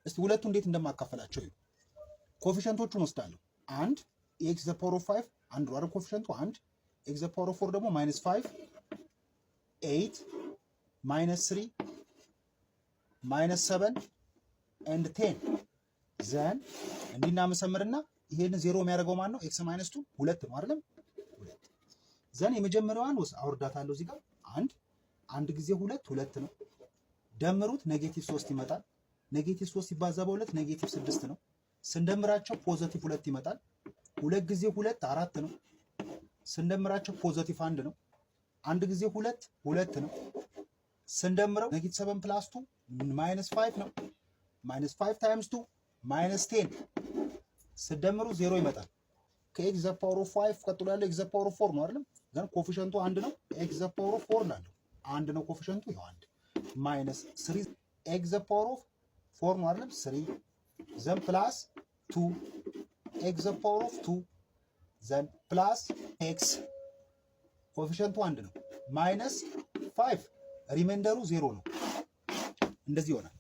እስቲ ሁለቱ እንዴት እንደማካፈላቸው እዩ። Coefficient ኦቹን ወስዳለሁ። አንድ x the power of five አንድ ነው አይደል? Coefficient ኡ አንድ። x the power of four ደግሞ minus five, eight, minus three, minus seven and 10። Then እንዲህ እናመሰምርና ይሄንን ዜሮ የሚያደርገው ማን ነው? x minus two ሁለት ነው አይደለም? ሁለት። Then የመጀመሪያዋን አወርዳታለሁ እዚህ ጋር። አንድ አንድ ጊዜ ሁለት ሁለት ነው። ደምሩት፣ negative ሶስት ይመጣል። Negative ሶስት ሲባዛ በሁለት negative ስድስት ነው። ስንደምራቸው positive ሁለት ይመጣል። ሁለት ጊዜ ሁለት አራት ነው። ስንደምራቸው positive አንድ ነው። አንድ ጊዜ ሁለት ሁለት ነው። ስንደምረው negative seven plus two minus five ነው። Minus five times two minus 10፣ ስደምሩ ዜሮ ይመጣል። ከ x the power of five ቀጥሎ ያለው x the power of four ነው አይደለም? Then coefficient ኡ አንድ ነው። x the power of four ላለው አንድ ነው coefficient ኡ፣ ይኸው አንድ minus three x the power of four ነው አይደለም? Three, then plus two x the power of two, then plus x፣ coefficient ኡ አንድ ነው፣ minus five፣ remainder ኡ ዜሮ ነው። እንደዚህ ይሆናል።